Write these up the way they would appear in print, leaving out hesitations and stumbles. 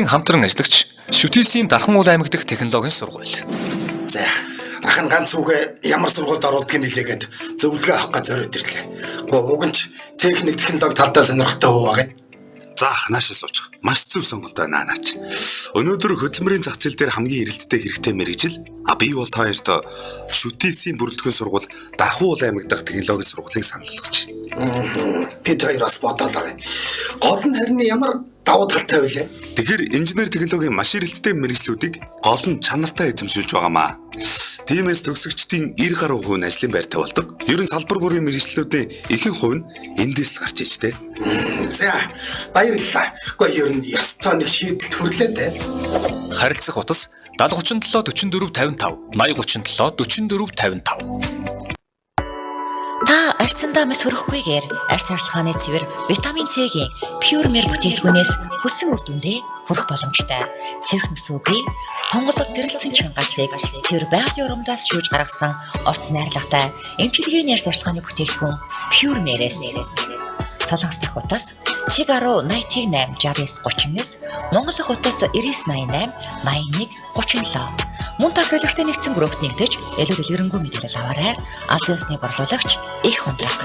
Хамтран ажиллагч Шүтээсийн Дархан уул аймаг дахь технологийн сургууль. За, ах нь ганц хүүгээ ямар сургуульд оруулдгийг нэлээгээд зөвлөгөө авах гэж зориод ирлээ. Гэхдээ уг нь ч техник технологи талдаа сонирхолтой хүү байгаа юм. За ах, наашаа суучих. Маш зөв сонголт байна наач. Өнөөдөр хөдөлмөрийн зах зээл дээр хамгийн эрэлттэй хэрэгтэй мэргэжил. А би бол та хоёрт Шүтээсийн бүрэлдэхүүн сургууль Дархан уул аймаг дахь технологийн сургуулийг санал болгож байна. Бид хоёр бас бодоол байгаа юм. Гол нь харин ямар давуу талтай вүлээ? Тэгэхээр инженер технологийн маш эрэлттэй мэргэжлүүдийг гол нь чанартай эзэмшүүлж байгаамаа. Тиймээс төгсөгчдийн 90 гаруй хувь нь ажлын байртай болдог. Ер нь салбар бүрийн мэргэжлүүдийн ихэнх хувь нь эндээс л гарч иж тээ. За, баярлалаа. Гэхдээ ер нь ёстой нэг шийдэлд хүрлээ дээ. Харилцах утас 70 37 44 55 80 37 44 55. Та арьсандаа мэс хөрөхгүйгээр арьс арчилгааны цэвэр витамин С-ийн Pure Mer бүтээгдэхүүнээс хүссэн үр дүндээ хүрэх боломжтой. Сэвх нүсүүгүй тунгалаг гэрэлтсэн чангалсыг цэвэр байгалийн урумдаас шүүж гаргасан орц найрлагатай эмчилгээний арьс арчилгааны бүтээгдэхүүн Pure Mer-ээс. Солонгос дахь утас 10 88 69 39, Монгол дахь утас 99 88 81 37. Мөн та бэлэгтээ нэгдсэн группт нэгдэж илүү дэлгэрэнгүй мэдээлэл аваарай. Аль биесны борлуулагч их хундраг.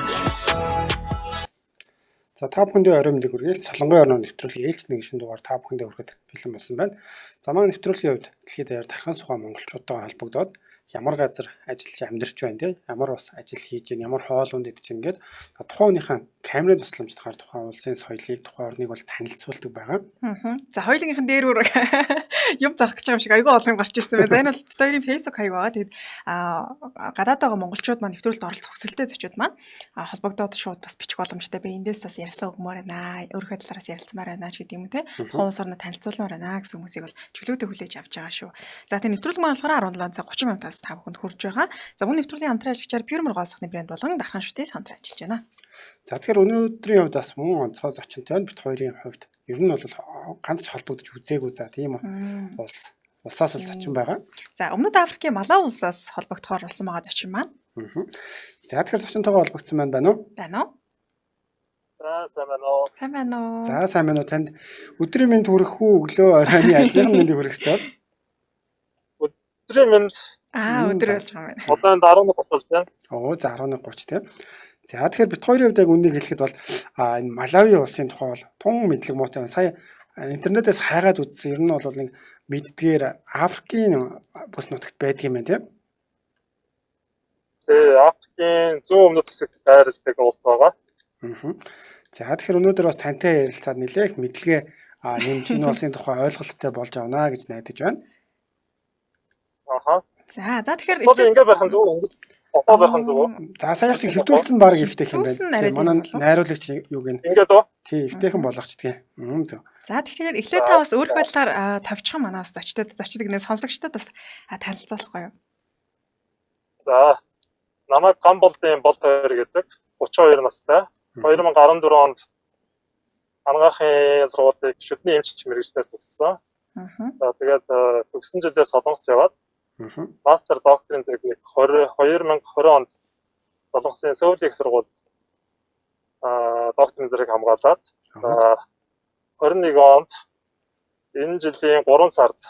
За, та бүхэндээ орой мэндийг хүргэе. Солонгын орноор нэвтрүүлгийн ээлж нэг шинэ дугаар та бүхэндээ хүрэхэд бэлэн болсон байна. За, манай нэвтрүүлгийн хувьд дэлхийд даяар тархан сухай монголчуудтайгаа холбогдоод ямар газар ажиллаж амьдарч байна те, ямар бас ажил хийж байна, ямар хоол унд идэж байна гээд тухайн хүнийхээ камерын тусламжтайгаар тухайн улсын соёлыг, тухайн орныг бол танилцуулдаг байгаа. За, хоёулынх нь дээр үр юм зарах гэж байгаа юм шиг айгүй олон юм гарч ирсэн байна. За, энэ бол бид хоёрын Facebook хаяг байгаа. Тэгээд гадаад байгаа монголчууд маань нэвтрүүлэлт оролцох хүсэлтэй зочид маань холбогдоод шууд бас бичих боломжтой. Би эндээс бас ярьслаа өгмөр байна. Өөрийнхөө талаараас ярилцмаар байна ч гэдэг юм те. Тухайн улс орноо танилцуулмаар байна гэсэн хүмүүсийг бол чөлөөтэй хүлээж авч байгаа шүү. За, тэгээд нэвтрүүлэг маань болохоор 17 цаг 30 минутаас та бүхэнд хүрж байгаа. За, мөн нэвтрүүлгийн хамтран ажиллагчаар Pure гоо сахны брэнд болон Дархан шүтээ самтран ажиллаж байна. За, тэгэхээр өнөөдрийн хувьд бас мөн онцгой зочинтой байна. Бид хоёрын хувьд ер нь бол ганц ч холбогдож үзээгүй, за, тийм улс улсаас бол зочин байгаа. За, Өмнөд Африкийн Малави улсаас холбогдохоор болсон байгаа зочин маань. За, тэгэхээр зочинтойгоо холбогдсон маань байна уу? Байна уу? За, сайн байна уу? Сайн байна уу? За, сайн байна уу? Танд өдрийн мэнд хүрэх үү, өглөө, оройн аль мэндийг хүргэх ёстой вэ? Өдрийн мэнд. Өдөр болж байгаа юм байна. Одоо энд 11:30 болж байна. Оо, за, 11:30 тийм. За, тэгэхээр бид хоёрын хувьд яг үннийг хэлэхэд бол энэ Малави улсын тухай бол тун мэдлэг муутай байна. Сая интернетээс хайгаад үзсэн. Ер нь бол нэг мэддгээр Африкийн бүс нутагт байдаг юм байна тийм. Тий, Африкийн зүүн өмнөд хэсэгт байрладаг улс байгаа. За, тэгэхээр өнөөдөр бас тантай ярилцаад нэлээх мэдлэгээ нэмж энэ улсын тухай ойлголттой болж авна гэж найдаж байна. Аха. За, тэгэхээр Одоо ингэ байх нь зөв үү? Одоо байх нь зөв үү? За, сая шиг хэвдүүлсэн баг эвтэйх юм байна. Манай найруулагч юуг нь. Ингээд үү? Тий, эвтэйхэн болгочдгийн. Зөв. За, тэгэхээр эхлээд та бас өөрийнхөө талаар товчхон манай бас зочдод зочид гэнэ сонсогчдод бас танилцуулахгүй юу? За, намайг Гамболдын Болд хоёр гэдэг, 32 настай. 2014 онд Ангаахын сургуулийг шүдний эмч мэргэжлээр төгссөн. За, тэгээд төгссөн жилээ Солонгос яваад мастер докторийн зэргийг 2020 онд Солонгосын Сөүл их сургуульд докторийн зэрэг хамгаалаад 21 онд энэ жилийн 3 сард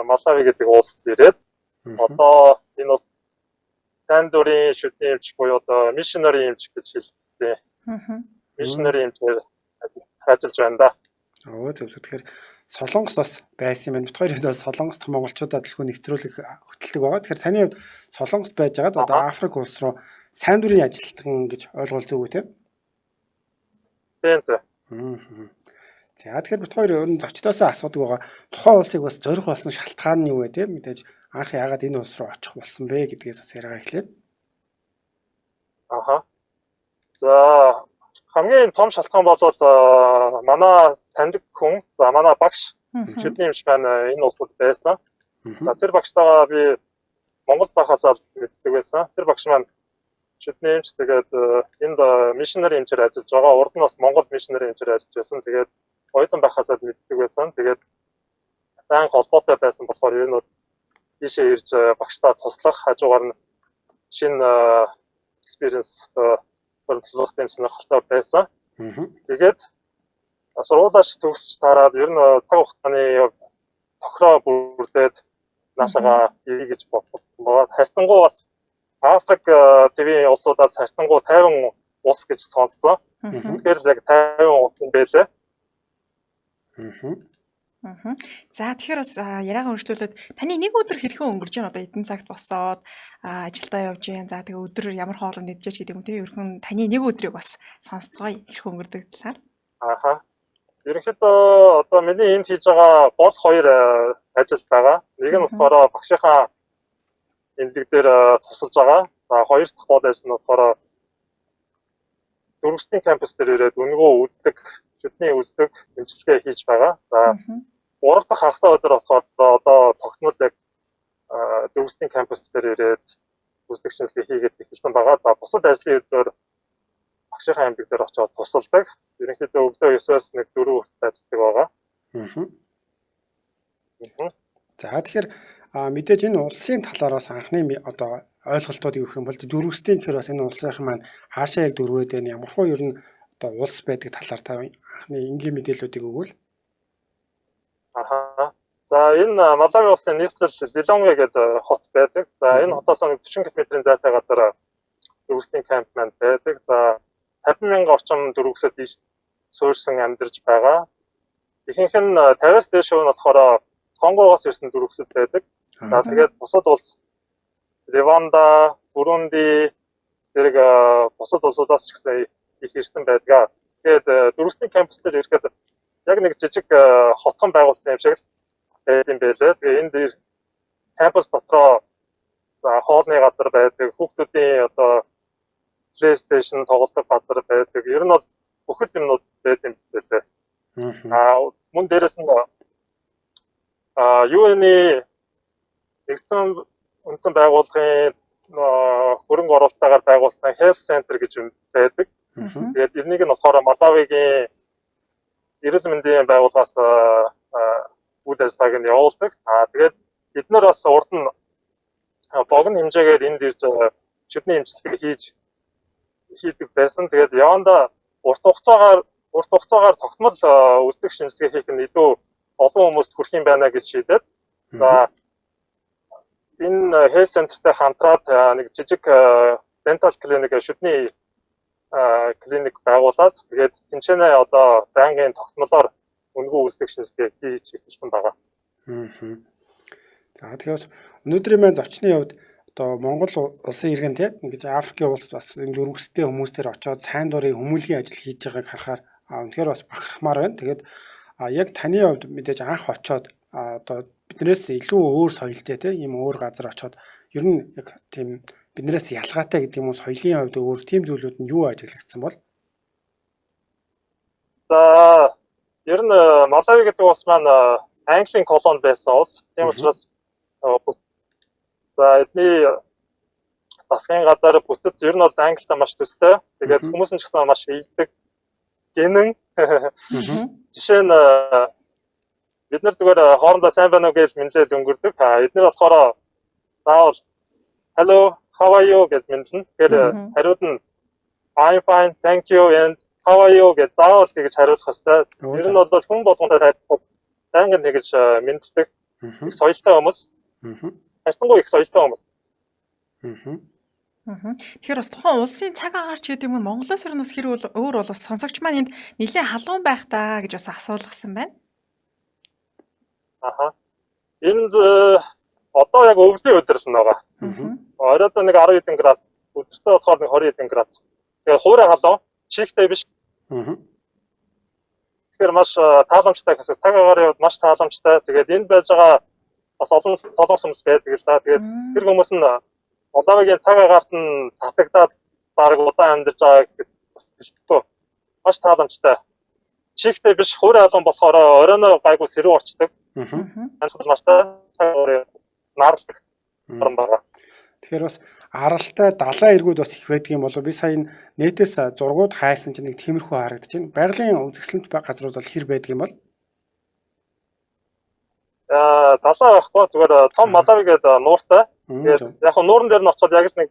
Малави гэдэг улсад ирээд одоо энэ улс сайн дурын шүдний эмч буюу одоо missionary эмч гэж хэлдэг. Missionary эмчээр ажиллаж байна да. Оо, зөв зөв. Тэгэхээр Солонгос бас байсан юм байна. Бид хоёрын хувьд бол Солонгос дахь монголчуудад төлхөө нэвтрүүлэг хөтэлдэг байгаа. Тэгэхээр таны хувьд Солонгост байж байгаад одоо Африк улс руу сайн дурын ажилтан гэж ойлгуул зөв үү те? Тийм тийм. За, тэгэхээр бид хоёр ер нь зочдоосоо асуудаг байгаа. Тухайн улсыг бас зорих болсон шалтгаан нь юу вэ те? Мэдээж анх яагаад энэ улс руу очих болсон бэ гэдгээс бас яриагаа эхлэв. Аха. За, хамгийн том шалтгаан бол манай таньдаг хүн, за, манай багш шүдний эмч маань энэ улсад байсан. За, тэр багштайгаа би Монголд байхасаа л мэддэг байсан. Тэр багш маань шүдний эмч, тэгээд энд missionary эмчээр ажиллаж байгаа. Урд нь бас Монгол missionary эмчээр ажиллаж байсан. Тэгээд оюутан байхасаа л мэддэг байсан. Тэгээд байнга холбоотой байсан болохоор ер нь бол ийшээ ирж багштаа туслах, хажуугаар нь шинэ experience баримтлах тийм сонирхолтой байсан. Тэгээд Сургуулаач төгсч тараад ер нь цаг хугацааны тохироо бүрдээд наашаага ирье гэж бодсон байгаа. Харьцангуй бас Африк тивийн улсуудаас харьцангуй 50 улс гэж сонссон. Тэгэхээр яг 50 улс юм байлээ. За, тэгэхээр бас яриагаа үргэлжлүүлээд таны нэг өдөр хэрхэн өнгөрч байна, одоо эдэн цагт босоод ажилдаа явж байна. За, тэгээ өдөр ямар хоол идэж гэдэг юм те, ерөнхөн таны нэг өдрийг бас сонсцгоё, хэрхэн өнгөрдөг талаар. Аха. Ерөнхийдөө одоо миний энд хийж байгаа гол хоёр ажил байгаа. Нэг нь болохоор багшийнхаа эмнэлэг дээр тусалж байгаа. За, хоёр дахь гол ажил нь болохоор дөрвөсдийн кампус дээр ирээд үнэгүй үздэг, шүдний үздэг эмчилгээ хийж байгаа. За, гурав дахь хагастай өдөр болохоор одоо тогтмол яг дөрвөсдийн кампус дээр ирээд үздэг шинжилгээ хийгээд эхэлсэн байгаа. За, бусад ажлын өдөр багшийнхаа эмнэлэг дээр очиод тусалдаг. Ерөнхийдөө өглөө 9-оос нэг 4 хүртэл ажилладаг байгаа. За, тэгэхээр мэдээж энэ улсын талаар бас анхны одоо ойлголтуудыг өгөх юм бол дөрвөсдийн гэхээр бас энэ улсынхан маань хаашаа яг дөрвөөд байна, ямархуу ер нь одоо улс байдаг талаар та анхны энгийн мэдээллүүдийг өгвөл. Аха. За, энэ Малави улсын нийслэл Лилонгве гэдэг хот байдаг. За, энэ хотоос нэг 40 км-ийн зайтай газар дөрвөсдийн камп маань байдаг. За, 50 мянган орчим дөрвөсөд суурьсан амьдарч байгаа. Ихэнх нь 50-аас дээш хувь нь болохоор Конгогоос ирсэн дөрвөсөд байдаг. За, тэгээд бусад улс Рванда, Бурунди зэрэг бусад улсуудаас ч гэсэн их ирсэн байдаг. Тэгээд дөрвөсдийн кампус дээр ирэхэд яг нэг жижиг хотхон байгуулсан юм шиг л байд юм байлээ. Тэгээ энд кампус дотроо, за, хоолны газар байдаг, хүүхдүүдийн одоо PlayStation тоглодог газар байдаг. Ер нь бол бүхэл юмнууд байд юм байлээ. Мөн дээрэс нь UN-ы нэгдсэн үндсэн байгууллагын хөрөнгө оруулалтаагаар байгуулсан Health Center гэж юм байдаг. Тэгээд тэрнийг нь болохоор Малавигийн эрүүл мэндийн байгууллагаас үйл ажиллагааг нь явуулдаг. Тэгээд бид нар бас урд нь богино хэмжээгээр энд ирж шүдний эмчилгээ хийдэг байсан. Тэгээд явандаа урт хугацаагаар тогтмол үздэг шинжилгээ хийх нь илүү олон хүмүүст хүрэх юм байна гэж шийдээд, за, энэ Health Center-тэй хамтраад нэг жижиг dental clinic, шүдний клиник байгуулад, тэгээд тэнцэнэ одоо байнгын тогтмолоор үнэгүй үздэг шинжилгээ хийж эхэлсэн байгаа. За, тэгэхээр өнөөдрийн маань зочны хувьд одоо Монгол улсын иргэн те ингэж Африкийн улс бас энэ дөрвөстэй хүмүүс дээр очиод сайн дурын хүмүүлгийн ажил хийж байгааг харахаар үнэхээр бас бахархмаар байна. Тэгээд яг таны хувьд мэдээж анх очиод одоо биднээс илүү өөр соёлтой те ийм өөр газар очиод ер нь яг тийм биднээс ялгаатай гэдэг юм уу, соёлын хувьд өөр тийм зүйлүүд нь юу ажиглагдсан бол? За, ер нь Малави гэдэг улс маань Английн колони байсан улс. Тийм учраас за, эдний засгийн газар бүтэц ер нь бол Англитай маш төстэй. Тэгээд хүмүүс нь ч гэсэн маш эелдэг, гэнэн. Жишээ нь бид нар зүгээр хоорондоо сайн байна уу гэж мэндлээд өнгөрдөг. А эднэр болохоор заавал "Hello, how are you" гэж мэндлэнэ. Тэгэхээр хариуд нь "I'm fine, thank you, and how are you" гэж заавал тэгж хариулах хэрэгтэй. Ер нь бол хүн болгонтой тайлбар байнгын тэгж мэндэлдэг. Их соёлтой хүмүүс. Харьцангуй их соёлтой хүмүүс. Тэгэхээр бас тухайн улсын цаг агаар ч гэдэг юм уу, Монголоос ер нь бас хэр өөр бол сонсогч маань энд нэлээд халуун байх даа гэж бас асуулгасан байна. Аха. Энд одоо яг өвлийн улирал нь байгаа. Оройд нэг 10 хэдэн градус, өдөртөө болохоор нэг 20 хэдэн градус. Тэгээ хуурай халуун, чийгтэй биш. Тэгэхээр маш тааламжтай гэсэн. Цаг агаарын хувьд маш тааламжтай. Тэгээд энд байж байгаа бас олон солонгос хүмүүс байдаг л да. Тэгээд тэр хүмүүс нь Малавигийн цаг агаарт нь татагдаад бараг удаан амьдарч байгаа гэхэд бас хэлэхгүй. Маш тааламжтай. Чийгтэй биш, хуурай халуун болохоор оройноо гайгүй сэрүүн орчдог. Амьсгал маш цаг агаарын наарлаг орон байгаа. Тэгэхээр бас аралтай далайн эргүүд бас их байдаг юм болов, би сая энэ нэтээс зургууд хайсан чинь нэг тиймэрхүү харагдаж байна. Байгалийн үзэсгэлэнт газрууд бол хэр байдаг юм бол? Далай байхгүй, зүгээр том Малави гэдэг нууртай. Тэгээд яг нь нууран дээр нь очиод яг л нэг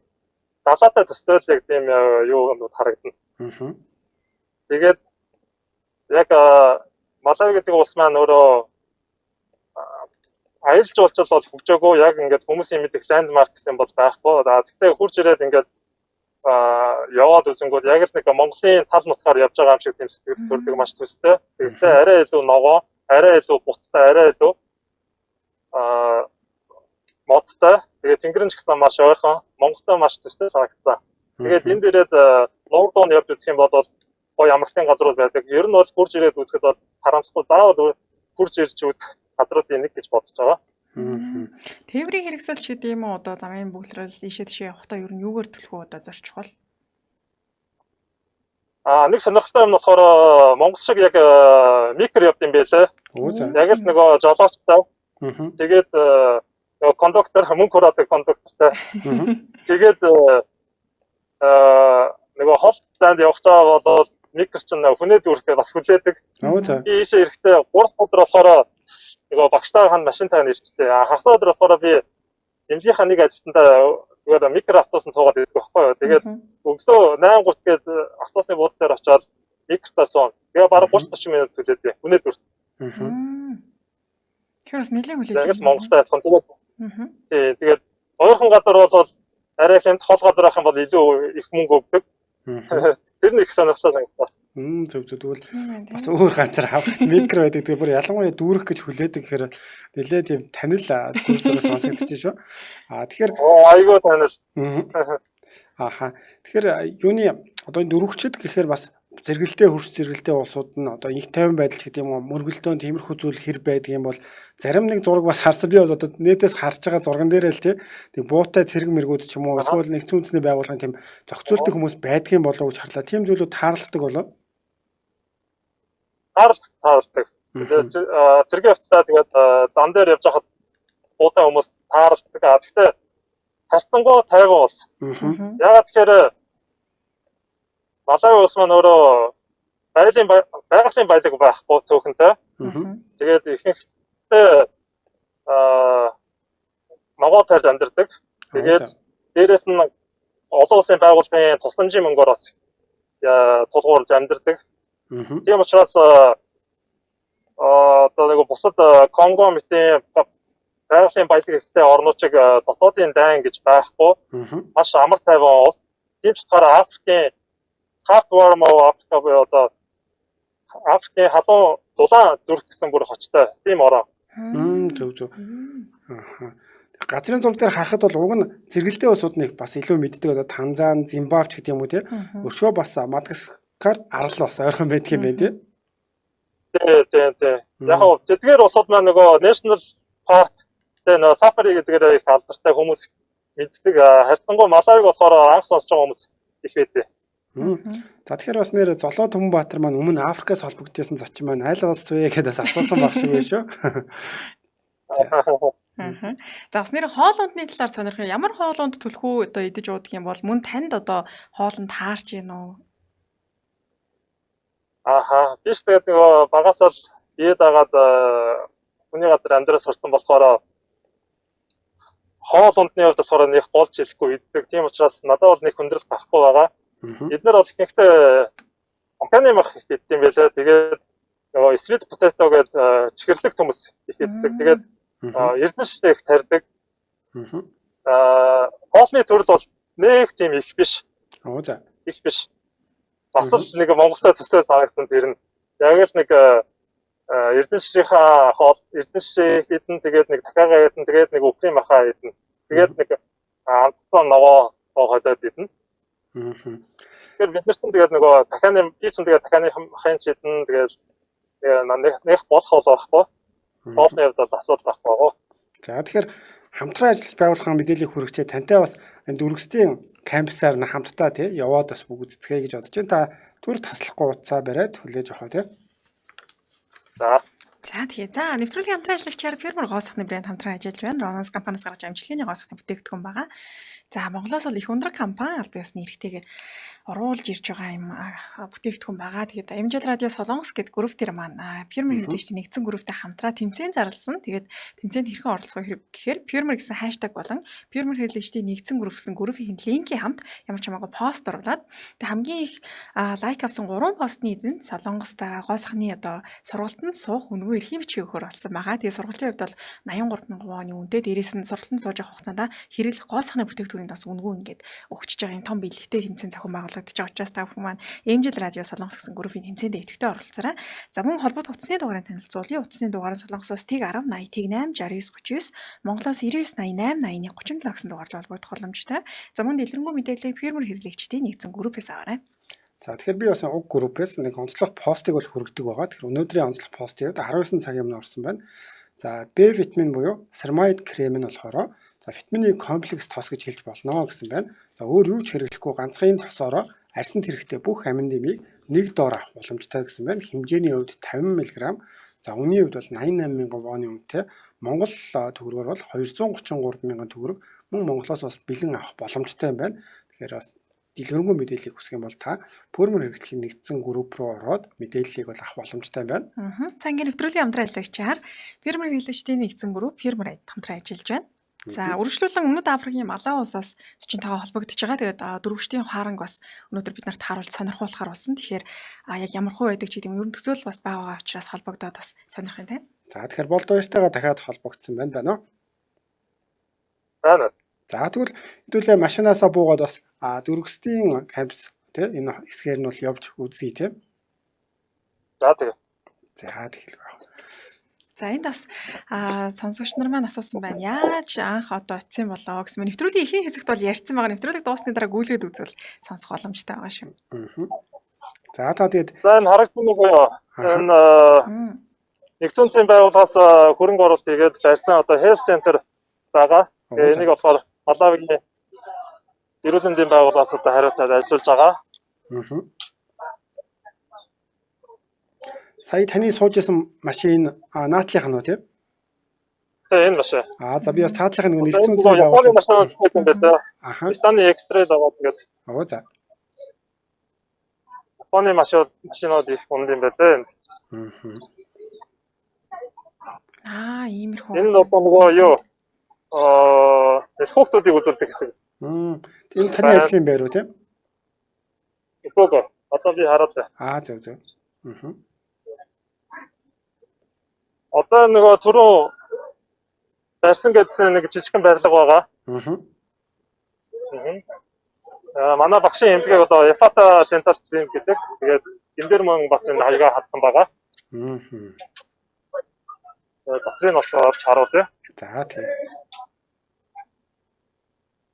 далайтай төстэй л яг тийм юу юмнууд харагдана. Тэгээд Яг Малави гэдэг улс маань өөрөө аялал жуулчлал бол хөгжөөгөө, яг ингээд хүмүүсийн мэдэх landmark гэсэн бол байхгүй. За тэгтээ хурж ирээд ингээд яваад үзэнгүүт яг л нэг Монголын тал нутгаар явж байгаа юм шиг тийм сэтгэл төрдөг, маш төстэй. Тэгтээ арай илүү ногоон, арай илүү буцтай, арай илүү модтой. Тэгээд тэнгэр нь ч гэсэн маш ойрхон, Монголтой маш төстэй санагдсан. Тэгээд энд ирээд нуур дуун явж үзэх юм бол гоё амралтын газрууд байдаг. Ер нь бол хурж ирээд үзэхэд бол харамсахгүй, заавал хурж ирж үзэх газруудын нэг гэж бодож байгаа. Тээврийн хэрэгсэл ч гэдэг юм уу, одоо замын бөглөрөл ийшээ тийшээ явахдаа ер нь юугаар төлөх үү, одоо зорчих бол? Нэг сонирхолтой юм болохоор Монгол шиг яг микро явд юм байлээ. Яг л нөгөө жолоочтой. Тэгээд нөгөө кондуктор, мөнгө хураадаг кондуктортай. Тэгээд нөгөө хол зайд явах цаа бол микро чинь хүнээ дүүрэхээ бас хүлээдэг. Би ийшээ ирэхдээ 3 өдөр болохоор нөгөө багштайгаа машинтаа ирчтэй. Хагас өдөр болохоор би эмнэлгийнхаа нэг ажилтнаа зүгээр микро автобусанд суугаад ирдэг байхгүй юу. Тэгээд өглөө 8:30 гээд автобусны буудлын дээр очиод микротаа суун. Тэгээ бараг 30 40 минут хүлээдэг. Хүнээ дүүрт. Тэгэхээр бас нэлээд хүлээдэг. Яг л Монголтой адилхан. Тэгээд тий, тэгээд ойрхон газар бол арай хямд, хол газар ах юм бол илүү их мөнгө өгдөг. Тэр нэг их сонирхолтой санагдсан. Зөв зөв, тэгвэл бас өөр газар Африкт микро байдаг. Тэгээ бүр ялангуяа дүүрэх гэж хүлээдэг гэхээр нэлээ тийм танил дүр зураг сонсогдож шүү. Тэгэхээр айгүй танил. Ааха. Тэгэхээр юуны одоо энэ дөрвөгчд гэхээр бас зэрэгэлдээ хөрс зэрэгэлдээ улсууд нь одоо инх тайван байдал гэдэг юм уу, мөргөлдөөн тиймэрхүү зүйл хэр байдаг юм бол зарим нэг зураг бас харсан, би бас одоо нэтээс харж байгаа зурган дээрээ л тий нэг буутай цэрэг мэргүүд ч юм уу эсвэл нэгдсэн үндэсний байгууллагын тийм зохицуулдаг хүмүүс байдгийн болов уу гэж харлаа. Тийм зүйлүүд тааралддаг болов? Тааралддаг. Тэгээд цэргийн хувцастай тэгээд зам дээр явж байхад буутай хүмүүс тааралддаг. Гэхдээ харьцангуй тайван улс. Яагаад тэгэхээр Малави улс маань өөрөө байгалийн баялаг байхгүй цөөхөнтэй. Тэгээд ихэнхдээ ногоо тойрд амьдардаг. Тэгээд дээрэс нь олон улсын байгууллагын тусламжийн мөнгөөр бас тулгуурлаж амьдардаг. Тийм учраас одоо нэг бусад Конго мэтийн байгалийн баялаг ихтэй орнууд шиг дотоодын дайн гэж байхгүй. Маш амар тайван улс. Тийм ч утгаараа Африкийн Heartworm of Africa буюу одоо Африкийн халуун дулаан зүрх гэсэн бүр хочтой тийм орон. Зөв зөв. Аха. Газрын зураг дээр харахад бол уг нь зэрэгэлдээ улсууд нэг бас илүү мэддэг, одоо Танзан, Зимбабве ч гэдэг юм уу тий. Өшөө бас Мадагаскар арал бас ойрхон байдаг юм байна тий. Тий, тий, тий. Яг нь тэдгээр улсууд маань нөгөө National Park тэгээ нөгөө Safari гэдгээр их алдартай, хүмүүс мэддэг. Харьцангуй Малавиг болохоор анх сонсож байгаа хүмүүс их байдаг. За тэгэхээр бас нэр Золоо Түмэнбаатар маань өмнө Африкаас холбогдсон зочин маань аль улс вэ гэдээ бас асуусан баг шиг байна шүү. За бас нэр хоол ундны талаар сонирх юм. Ямар хоол унд төлхөө одоо идэж уудаг юм бол мөн танд одоо хоол нь таарч гин үү? Ааха. Би ч тэгээд нөгөө багасаа л бие дагаад хүний газар амьдрал сурсан болохоор хоол ундны хувьд болохоор нэг голж хэлэхгүй иддэг. Тийм учраас надад бол нэг хүндрэл гарахгүй байгаа. Эднэр бол ихэнхдээ океаны мах их иддэг юм байлаа. Тэгээд нөгөө sweet potato гэдэг чихэрлэг төмөс их иддэг. Тэгээд эрдэнэ ширээ их тарьдаг. Хоолны төрөл бол нэг тийм их биш. За. Их биш. Бас л нэг Монголтой төстэй санагдсан тэр нь. Яг л нэг эрдэнэ ширийнхаа хоол, эрдэнэ ширээ их идэн, тэгээд нэг дахиагаа идэн, тэгээд нэг өвхрийн махаа идэн. Тэгээд нэг амтсан ногоо хоолойд идэн. Тэгэхээр бид нар ч тэгээд нөгөө дахианы би ч тэгээд дахианы махын ч идэн, тэгээд нэг болох хоол байхгүй. Хоолны хувьд бол асуудал байхгүй байгаа. За тэгэхээр хамтран ажиллаж байгууллагын мэдээллийг хүргэжээ тантай бас энэ дөрвөстийн кампусаар нь хамтдаа тий яваад бас бүгд үзцгээе гэж бодож байна. Та түр таслахгүй утсаа бариад хүлээж авах тий. За. За тэгээ. За, нэвтрүүлгийн хамтран ажиллагчаар Pure гоо сайхны брэнд хамтран ажиллаж байна. Ронанс компаниас гаргаж амжилтны гоо сайхны бүтээгдэхүүн байгаа. За, Монголоос бол их өндөр компани аль биесны эрхтэйгээр оруулж ирж байгаа юм бүтээгдэхүүн байгаа. Тэгээд MJL радио Солонгос гэд групп дээр маань Pure хэрэглэгчдийн нэгдсэн групптэй хамтраа тэмцээн зарласан. Тэгээд тэмцээнд хэрхэн оролцох вэ гэхээр Pure гэсэн хаштаг болон Pure хэрэглэгчдийн нэгдсэн групп гэсэн группийн линкийн хамт ямар ч хамаагүй пост оруулаад тэгээд хамгийн их лайк авсан 3 постны эзэн Солонгост гоо сайхны одоо сургалтанд суух үнэгүй эрхийн бичгийг өгөхөр болсон байгаа. Тэгээд сургалтын хувьд бол 83 мянган воны үнэтэй, дээрээс нь сургалтанд сууж явах хугацаанд хэрэглэх гоо сайхны бүтээгдэхүүнийг бас үнэгүй ингээд өгчөж байгаа юм том бэлэгтэй тэмцээн зохион байгуулагдаж байгаа учраас та бүхэн маань MJL радио Солонгос гэсэн группийн тэмцээнд идэвхтэй оролцоорой. За, мөн холбоот утасны дугаарыг танилцуулъя. Утасны дугаар нь Солонгосоос тэг 10 80 тэг 8 69 39, Монголоос 99 88 81 37 гэсэн дугаарлал холбогдох боломжтой. За, мөн дэлгэрэнгүй мэдээллийг фирмер хэрэглэгчдийн нэгдсэн группээс аваарай. За, тэгэхээр би бас уг группээс нэг онцлог постыг бол хүргэдэг байгаа. Тэгэхээр өнөөдрийн онцлог постын хувьд 19 цагийн өмнө орсон байна. За, Б витамин буюу ceramide крем нь болохоор за витамины комплекс тос гэж хэлж болно гэсэн байна. За, өөр юу ч хэрэглэхгүй ганцхан энэ тосоороо арьсанд хэрэгтэй бүх амин дэмийг нэг доор авах боломжтой гэсэн байна. Хэмжээний хувьд 50 мг. За, үнийн хувьд бол 88 мянган воны үнэтэй. Монгол төгрөгөөр бол 233 мянган төгрөг. Мөн Монголоос бас бэлэн авах боломжтой юм байна. Тэгэхээр бас дэлгэрэнгүй мэдээллийг хүсэх юм бол та Пөрмөр хэрэглэхийн нэгдсэн групп руу ороод мэдээллийг бол авах боломжтой байна. За, ингээд нэвтрүүлгийн хамтран ажиллагчаар Фермер хэрэглэгчдийн нэгдсэн групп Фермер хамтран ажиллаж байна. За, үргэлжлүүлэн Өмнөд Африкийн Малай улсаас зочинтойгоо холбогдож байгаа. Тэгээд дөрвөжтийн хааранг бас өнөөдөр бид нарт харуулж сонирхуулахар болсон. Тэгэхээр яг ямар хуу байдаг ч гэдэг юм. Ер нь төсөөл бас байгаа учраас холбогдоод бас сонирх юм тийм. За, тэгэхээр болд баяртайгаа дахиад холбогдсон байна байна уу? Байна. За, тэгвэл хэдүүлээ машинаасаа буугаад бас дөрвөстийн кампус тий энэ хэсгээр нь бол явж үзье тий. За, тэгээ. За, тэгэл байх. За, энд бас сонсогч нар маань асуусан байна. Яаж анх одоо очисон болоо гэсэн. Нэвтрүүлгийн ихэнх хэсэгт бол ярьсан байгаа. Нэвтрүүлэг дууссаны дараа гүйлгээд үзвэл сонсох боломжтой байгаа шүү. За, та тэгээд За, энэ харагдсан нэг юу? Энэ нэгдсэн үндэсний байгууллагаас хөрөнгө оруулалт хийгээд барьсан одоо health center байгаа. Тэгээ энийг болохоор Малавигийн эрүүл мэндийн байгууллагаас одоо хариуцаад ажиллуулж байгаа. Сая таны сууж исэн машин наадлынх нь уу тийм? Тэгээ энэ машин. За, би бас цаадлынх нь нэгдсэн үндэсний байгууллага машин юм байна. Nissan X-Trail байгаа, тэгээд. Оо, за. Японы машинууд их унд юм байна энд. Иймэрхүү. Энэ одоо нөгөө юу? Хүүхдүүдийг үзүүлдэг хэсэг. Энэ таны ажлын байр уу тийм? Үгүй. Одоо би хараад байна. Зөв зөв. Одоо нөгөө түрүү барьсан гэдсэн нэг жижигхэн барилга байгаа. Манай багшийн эмнэлгийг одоо Яфата Dental Clinic гэдэг. Тэгээд энэ дээр мөн бас энэ хаягаа хатсан байгаа. Дотрыг бас орж харуулъя. За, тийм.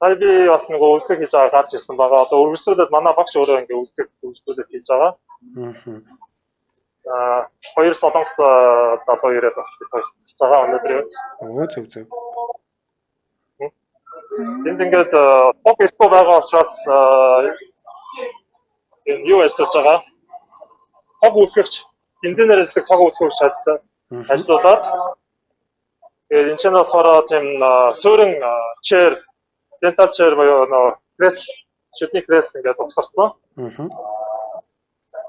Сая би бас нөгөө үйлчлэг хийж байгаа гарч ирсэн байгаа. Одоо үргэлжлүүлээд манай багш өөрөө ингээ үйлчлүүлээд хийж байгаа. Хоёр солонгос залуу ирээд бас бид хоёр тусалж байгаа өнөөдрийн үед. Оо, зөв зөв. Энд ингээд тог ирэхгүй байгаа учраас энэ юу ажиллаж байгаа? Тог үүсгэгч, бензинээр ажилладаг тог үүсгэгч ажиллаулаад тэгээд энэ ч нь болохоор тийм суурин chair, dental chair буюу нөө кресло, шүдний кресло ингээд угсарсан.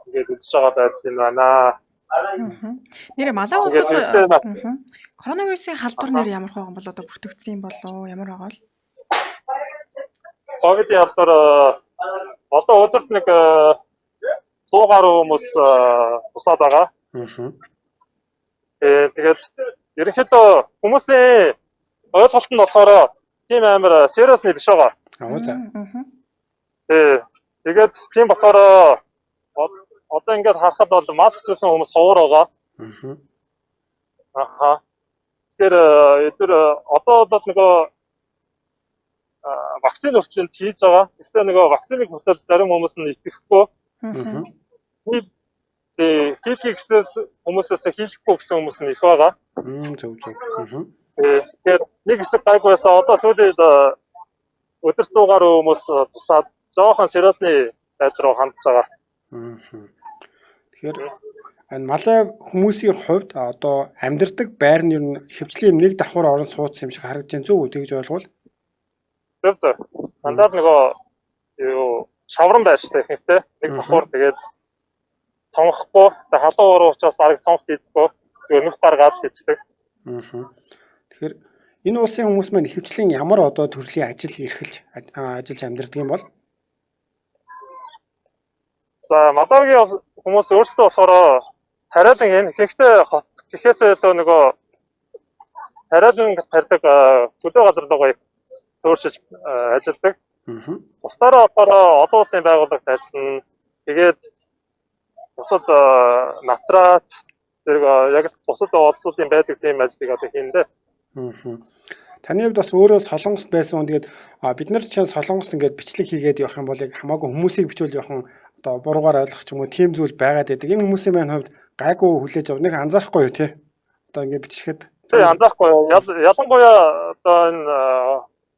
Ингээд үзэж байгаа байдал энэ байна. Нэрээ Малай улсад коронавирусын халдвар нэр ямар байгаа бол одоо бүртгэгдсэн юм болов ямар байгаа бол? Ковидын халдвар одоо өдөрт нэг 100 гаруй хүмүүс тусаад байгаа. Тэгээд ерөнхийдөө хүмүүсийн ойлголт нь болохоор тийм амар seriously биш байгаа. За. Тэгээд тийм болохоор одоо ингээд харахад бол маск зүүсэн хүмүүс ховор байгаа. Тэгэхээр эдгээр одоо бол нөгөө вакцины хүртэл хийж байгаа. Гэхдээ нөгөө вакциныг хүртэл зарим хүмүүс нь итгэхгүй. Тэгээ хийлгэхээс хүмүүсээс хийлгэхгүй гэсэн хүмүүс нь их байгаа. Зөв зөв. Тэгэхээр нэг хэсэг гайгүй байсан. Одоо сүүлийн өдөр 100 гаруй хүмүүс тусаад жоохон сериосны байдал руу хандж байгаа. Тэгэхээр Энэ Малай хүмүүсийн хувьд одоо амьдардаг байр нь ер нь ихэвчлэн юм нэг давхар орон сууц юм шиг харагдаж байна. Зөв үү тэгж ойлгвол? Зөв зөв. Дандаа л нөгөө юу шавран байр штэ ихэнхдээ нэг давхар тэгээд цонхгүй тэгээд халуун уруу учраас бараг цонх хийдэггүй зүгээр нүх гаргаад хийдэг. Тэгэхээр энэ улсын хүмүүс маань ихэвчлэн ямар одоо төрлийн ажил эрхэлж ажиллаж амьдардаг юм бол? За Малавигийн хүмүүс өөрсдөө болохоор тариалан энэ ихэнхдээ хот гэхээсээ илүү нөгөө тариалан тарьдаг хөдөө газар руугаа их зөөршиж ажилладаг. Бусдаараа болохоор олон улсын байгууллагад ажиллана. Тэгээд бусад натрат зэрэг яг л бусад улсуудын байдаг тийм ажлыг одоо хийнэ дээ. Таны хувьд бас өөрөө Солонгост байсан хүн тэгээд бид нар чинь Солонгост ингээд бичлэг хийгээд явах юм бол яг хамаагүй хүмүүсийг бичвэл явах одоо буруугаар ойлгох ч юм уу тийм зүйл байгаад байдаг. Энэ хүмүүсийн маань хувьд гайгүй хүлээж авах нэг анзаарахгүй юу те? Одоо ингээд бичлэхэд Тийм анзаарахгүй. Ялангуяа одоо энэ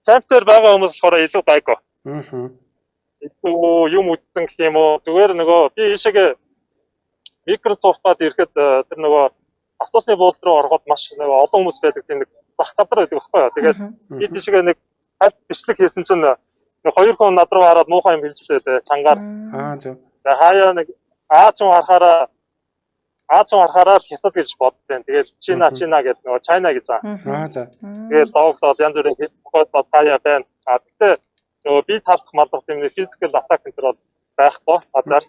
камп дээр байгаа хүмүүс болохоор илүү гайгүй. Илүү юм үзсэн гэх юм уу? Зүгээр нөгөө би ийшээгээ Microsoft-ад ирэхэд тэр нөгөө автобусны буудлын руу ороход маш нөгөө олон хүмүүс байдаг тийм нэг зах газар байдаг байхгүй юу? Тэгээд би тийшээгээ нэг хальт бичлэг хийсэн чинь нэг хоёр хүн над руу хараад муухай юм хэлж лээ те чангаар. Аа зөв. Тэгээ хаяа нэг Аз хүн харахаараа Аз хүн харахаараа л хятад гэж боддیں۔ Тэгээд Чина Чина гэдэг нөгөө China гэж байгаа. Аа за. Тэгээд логдоод янз бүрийн хэлбэл бас хаяа байна. А тэгтээ нөгөө би таалах малдах тийм нэг physical attack энэ төр бол байхгүй газар.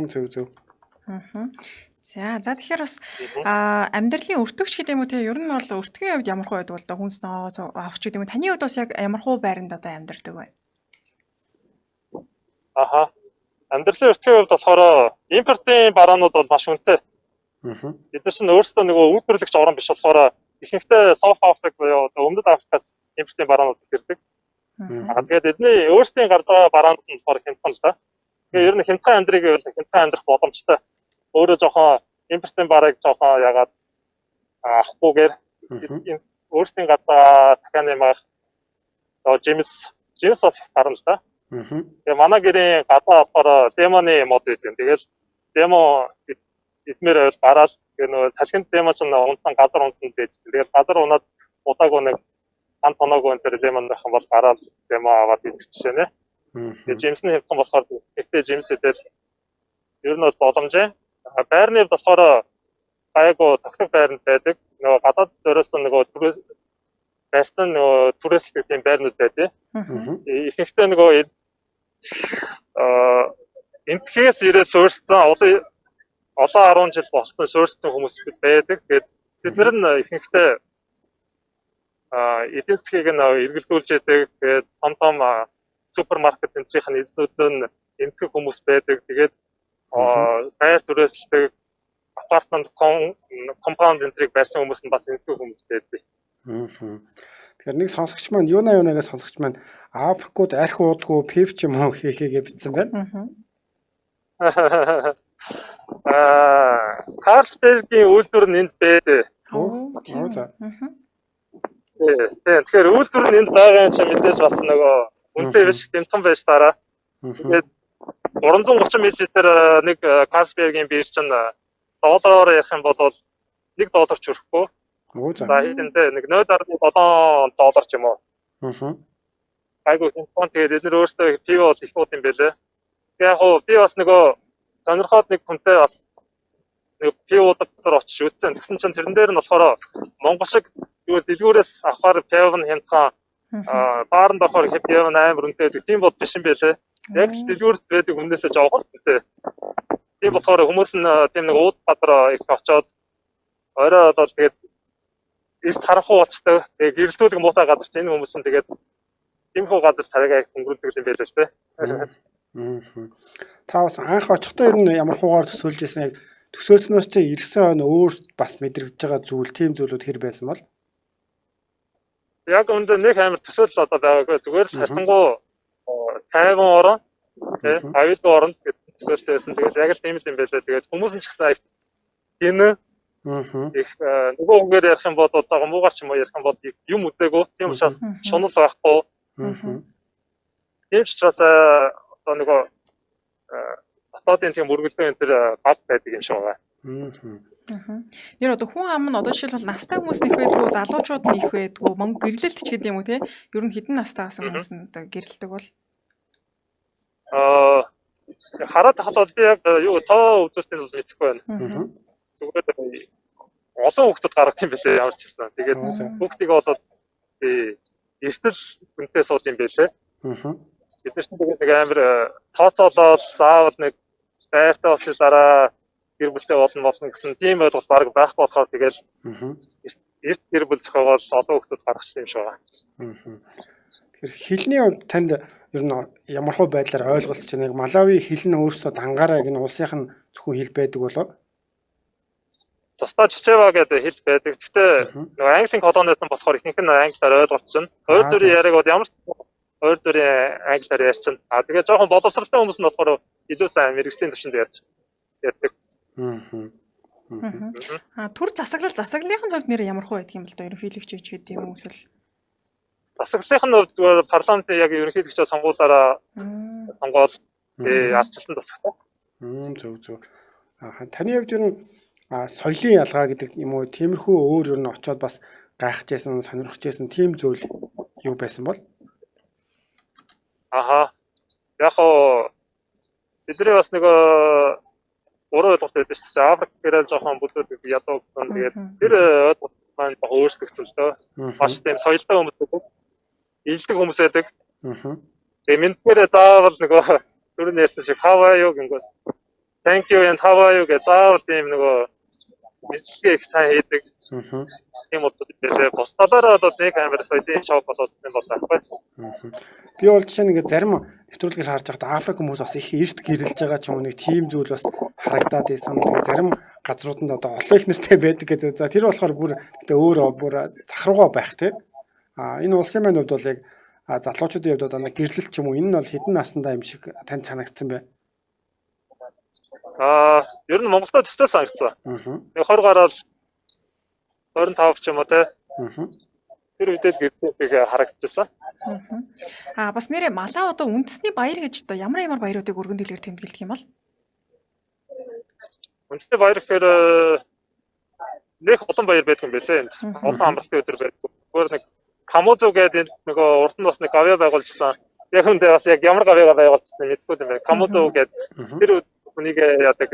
Зөв зөв. За за тэгэхээр бас амьдралын өртөгч гэдэг юм уу те ер нь бол өртгийн хувьд ямар хуу байдаг бол доо хүнс ноо авах ч гэдэг юм уу. Таны хувьд бас яг ямар хуу байранд одоо амьдардаг вэ? Аха. Амьдралын өртгийн хувьд болохоор импортын бараанууд бол маш үнэтэй. Бид нар чинь өөрсдөө нөгөө үйлдвэрлэгч орн биш болохоор ихэнхдээ South Africa буюу одоо Өмнөд Африкаас импортын бараанууд ирдэг. Тэгээд эдний өөрсдийн гарч байгаа бараанууд нь болохоор хямдхан л да. Тэгээ ер нь хямдхан амьдрыг гэвэл хямдхан амьдрах боломжтой. Өөрөө жоохон импортын барыг жоохон ягаад авахгүйгээр өөрсдийн гарч байгаа дахианы мах одоо жимс бас их гарна л да. Тэгээ манай гэрийн гадаа болохоор демоны мод байдаг. Тэгэл демо эдмээр байвал гараал тэгээ нөгөө салхинд демо чинь унтан газар унтан байж. Тэгэл газар унаад удаагүй нэг хан тоноогүй энэ төр лемон байх юм бол гараал демо аваад идэх жишээ нэ. Тэгээ жимсний хямдхан болохоор ихтэй жимс идэл ер нь бол боломжтой. Байрны хувьд болохоор гайгүй тогтох байранд байдаг. Нөгөө гадаад зориулсан нөгөө барьсан нөгөө түрээслэх тийм байрнууд байдаг. Ихэнхдээ нөгөө энтхээс ирээд суурьсан олон 10 жил болсон суурьсан хүмүүс байдаг. Тэгээд тэд нар нь ихэнхдээ эдийн засгийг нь эргэлдүүлж яадаг. Тэгээд том том супермаркет энтрийн эзнүүд нь энтхэг хүмүүс байдаг. Тэгээд байр түрээсэлдэг апартмент компаунд энтрийг барьсан хүмүүс нь бас энтхэг хүмүүс байдаг. Тэгэхээр нэг сонсогч маань юунаа сонсогч маань Африкууд архи уудгүй пив ч юм уу хийхээгээ бичсэн байна. Карлсбергийн үйлдвэр нь энд байдаг. За. Тийм. Тэгэхээр үйлдвэр нь энд байгаа юм чи мэдээж бас нөгөө үнэтэй биш хямдхан байж таараа. Тэгээд 330 мл нэг Карлсбергийн бир чинь доллараар ярих юм бол $1 ч хүрэхгүй. За хэдэнтэй нэг 0.7 доллар ч юм уу. Айгуу хямдхан. Тэгээд эднэр өөрсдөө пиво бол их ууд юм байлээ. Тэгээ яг хуу би бас нөгөө сонирхоод нэг хүнтэй бас нэг пиво уудаг газар очиж үзсэн. Тэгсэн чинь тэрэн дээр нь болохоор Монгол шиг юу дэлгүүрээс авахар пиво нь хямдхан, бааранд орохоор пиво нь амар үнэтэй гэдэг тийм бол биш юм байлээ. Яг л дэлгүүрт байдаг хүнээсээ жоохон үнэтэй. Тийм болохоор хүмүүс нь тийм нэг ууд газар их очоод орой болоод тэгээд эрт харанхуй болчтой. Тэгээд гэрэлтүүлэг муутай газар чинь энэ хүмүүс нь тэгээд тиймэрхүү газар царайгаа их өнгөрүүлдэг юм байлаа шүү дээ. Та бас анх очихдоо ер нь ямар хуугаар төсөөлж байсан яг төсөөлснөөс чи ирсэн хойно өөр бас мэдрэгдэж байгаа зүйл тийм зүйлүүд хэр байсан бол? Яг үүндээ нэг амар төсөөлөл одоо байгаагүй. Зүгээр л харьцангуй тайван орон тий аюулгүй оронд гэдэг төсөөлөлтэй байсан. Тэгээд яг л тийм л юм байлаа. Тэгээд хүмүүс нь ч гэсэн гинэ их нөгөө хүнгээр ярих юм бол одоо муугаар ч юм уу ярих юм бол юм үзээгүй. Тийм учраас шунал байхгүй. Тийм ч учраас одоо нөгөө Дотоодын тийм мөргөлдөө энэ төр бага байдаг юм шиг байна. Нэр одоо хүн ам нь одоо жишээлбэл настай хүмүүс нэх байдгүй, залуучууд нэх байдгүй, мөнгө гэрлэлт ч гэдэг юм уу те. Ер нь хэдэн настайгаас хүмүүс нь одоо гэрэлдэг бол? Хараад тахад бол би яг юу тоо үзүүлэлтийг бол мэдэхгүй байна. Зүгээр олон хүүхдүүд гаргах юм билээ ямар ч гэсэн. Тэгээд хүүхдийг болоод эртэл хүнтэй сууд юм билээ. Бид нар чинь тэгээд нэг амар тооцоолоод заавал нэг байртай болсны дараа гэр бүлтэй болно гэсэн тийм ойлголт баг байхгүй болохоор тэгэл эрт гэр бүл зохиогоол олон хүүхдүүд гаргах юм шиг байна. Тэгэхээр хэлний хувьд танд ер нь ямархуу байдлаар ойлголцож байна? Яг Малави хэл нь өөрсдөө дангаараа яг энэ улсынх нь зөвхөн хэл байдаг болов? Тусдаа Чичева гэдэг хэл байдаг. Гэхдээ нөгөө Английн колониас нь болохоор ихэнх нь англиар ойлголцсон. Ойр зүрийн яриаг бол ямар ч ойр зүрийн англиар ярьчихна. А тэгээ жоохон боловсралтай хүмүүс нь болохоор илүү сайн мэргэжлийн түвшинд ярьж ярьдаг. А төр засаглалын хувьд нэр ямар хуу байдаг юм бол доо ерөнхийлөгч гэж гэдэг юм уу эсвэл засаглалын хувьд зүгээр парламентын яг ерөнхийлөгчөө сонгуулаараа сонгоод тэгээ ардчилсан засагтай. Зөв зөв. Таны хувьд ер нь соёлын ялгаа гэдэг юм уу тиймэрхүү өөр ер нь очиод бас гайхажсэн, сонирхож байсан тийм зүйл юу байсан бол? Аха. Яг хоо бидний бас нөгөө гурван ойлголт байдаг шүү дээ. Африк гэрэл жоохон бүлүүд ядуу гэсэн. Тэгээд тэр ойлголт маань жоохон өөрчлөгдсөн л дөө. Маш тийм соёлтой хүмүүс байдаг. Илдэг хүмүүс байдаг. Тэгээд мэдмээрээ заавал нөгөө түрүүний ярьсан шиг how are you гингүүт thank you and how are you гэж заавал тийм нөгөө мэдлэгээ их сайн хийдэг. Тийм бол тэгээ бус талаараа бол нэг амар соёлын шок болоодсэн бол байхгүй. Би бол жишээ нь ингээд зарим нэвтрүүлгээр харж байхад Африк хүмүүс бас их эрт гэрэлж байгаа ч юм уу нэг тийм зүйл бас харагдаад байсан. Тэгээ зарим газрууд нь одоо олон их нэртэй байдаг гэдэг. За тэр болохоор бүр гэтээ өөр бүр зах руугаа байх тий. А энэ улсын маань хувьд бол яг залуучуудын хувьд одоо нэг гэрлэлт ч юм уу энэ нь бол хэдэн наснда юм шиг танд санагдсан бэ? Ер нь Монголдо төстэй санагдсан. 20 гараад 25 ч юм уу те. Тэр үедээ л гэрэлтийг харагдчихсан. А бас нэрээ Малави одоо үндэсний баяр гэж одоо ямар ямар баяруудыг өргөн дэлгэр тэмдэглэдэг юм бол? Үндэсний баяр гэхээр нэг олон баяр байдаг юм билээ энд. Олон амралтын өдөр байдаг. Зүгээр нэг Камузу гэдэг энд нөгөө урд нь бас нэг гавьяа байгуулжсан. Яг үндэ бас яг ямар гавьяа байгуулжсан мэдэхгүй юм байна. Камузу гэдэг тэр хүнийг яадаг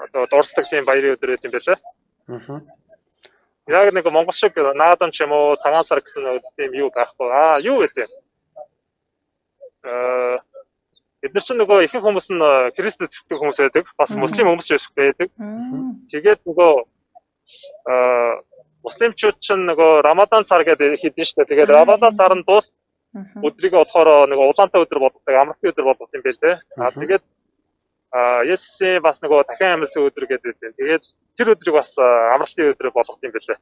одоо дурсдаг тийм баярын өдөр байт юм байлаа. Яг нэг монгол шиг наадам ч юм уу цагаан сар гэсэн нэг тийм юу байхгүй. Аа юу вэ? Бид нар чинь нөгөө ихэнх хүмүүс нь христ итгэдэг хүмүүс байдаг. Бас муслим хүмүүс ч байдаг. Тэгээд нөгөө муслимчууд чинь нөгөө Рамадан сар гэдэг хийдэн шүү дээ. Тэгээд Рамадан сар нь дуус өдрийг болохоор нөгөө улаантай өдөр болгодог, амралтын өдөр болгох юм байл дээ. Аа тэгээд Есүсийн бас нөгөө дахин амьсан өдөр гэдэг юм. Тэгээд тэр өдрийг бас амралтын өдөр болгох юм байлээ.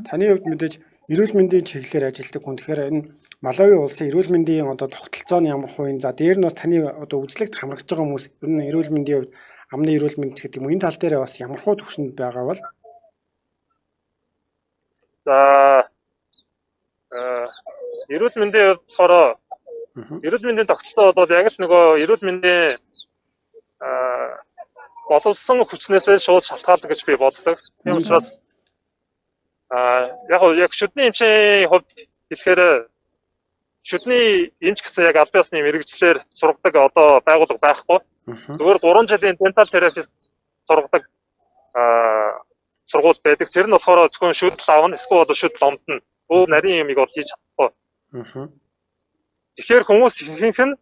Таны хувьд мэдээж эрүүл мэндийн чиглэлээр ажилладаг хүн. Тэгэхээр энэ Малави улсын эрүүл мэндийн одоо тогтолцоо нь ямар хуу юм. За дээр нь бас таны одоо үзлэгт хамрагдж байгаа хүмүүс ер нь эрүүл мэндийн хувьд амны эрүүл мэнд гэдэг юм уу энэ тал дээр бас ямар хуу түвшинд байгаа бол? За эрүүл мэндийн хувьд болохоор эрүүл мэндийн тогтолцоо бол яг л нөгөө эрүүл мэндийн боловсон хүчнээсээ шууд шалтгаалдаг гэж би боддог. Тийм учраас яг шүдний эмчийн хувьд хэлэхээр шүдний эмч гэсэн яг албан ёсны мэргэжлээр сургадаг одоо байгууллага байхгүй. Зүгээр 3 жилийн dental therapist сургадаг сургууль байдаг. Тэр нь болохоор зөвхөн шүдэл авна, эсвэл одоо шүдэл ломтно. Өөр нарийн юмыг бол хийж чадахгүй. Тэгэхээр хүмүүс ихэнх нь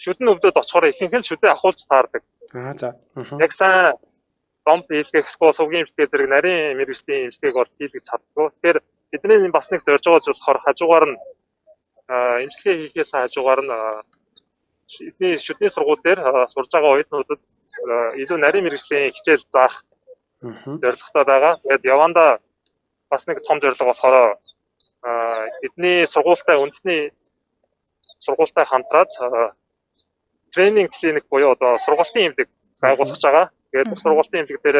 шүдэн өвдөд очихоор ихэнх нь шүдээ ахуулж таардаг. Яг сайн ломт хийлгэх эсвэл сувгийн эмчилгээ зэрэг нарийн мэргэжлийн эмчилгээг бол хийлгэж чаддаггүй. Тэгэхээр бидний бас нэг зорж байгаа зүйл болохоор хажуугаар нь эмчилгээ хийхээс хажуугаар нь шүдний сургууль дээр сурж байгаа оюутнуудад илүү нарийн мэргэжлийн хичээл заах зорилготой байгаа. Тэгээд явандаа бас нэг том зорилго болохоор бидний сургуультай үндэсний сургуультай хамтраад тренинг клиник буюу одоо сургалтын эмнэлэг байгуулах гэж байгаа. Тэгээд сургалтын эмнэлэг дээр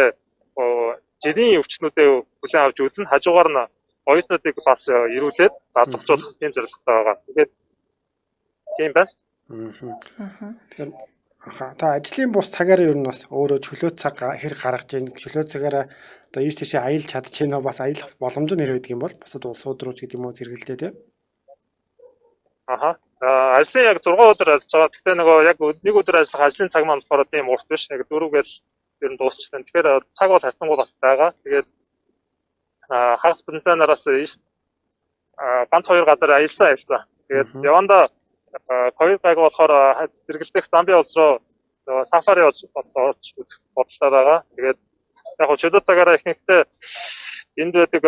жирийн өвчнүүдээ хүлээн авч үзнэ. Хажуугаар нь оюутнуудыг бас ирүүлээд дадлгажуулах тийм зорилготой байгаа. Тэгээд тийм байна. Тэгэхээр та ажлын бус цагаар ер нь бас өөрөө чөлөө цаг хэр гаргаж ийн, чөлөө цагаараа одоо ийш тийшээ аялж чадчихэв нөө, бас аялах боломж нь хэр байдаг юм бол бусад улсууд руу ч гэдэг юм уу зэрэгэлдээ тий. Аха. Ажлын яг 6 өдөр ажиллаж байгаа. Гэхдээ нөгөө яг нэг өдөр ажиллах ажлын цаг маань болохоор тийм урт биш. Яг 4-гээл ер нь дуусчихсан. Тэгэхээр цаг бол хатангуй бас байгаа. Тэгээд хагас потенцианараас ганц хоёр газар аялсан. Тэгээд явандаа ковид гайг болохоор зэрэгэлдэх Замби улс руу нөгөө сафари болж бас орж үзэх бодолтой байгаа. Тэгээд яг хөө чөлөө цагаараа ихэнхдээ энд байдаг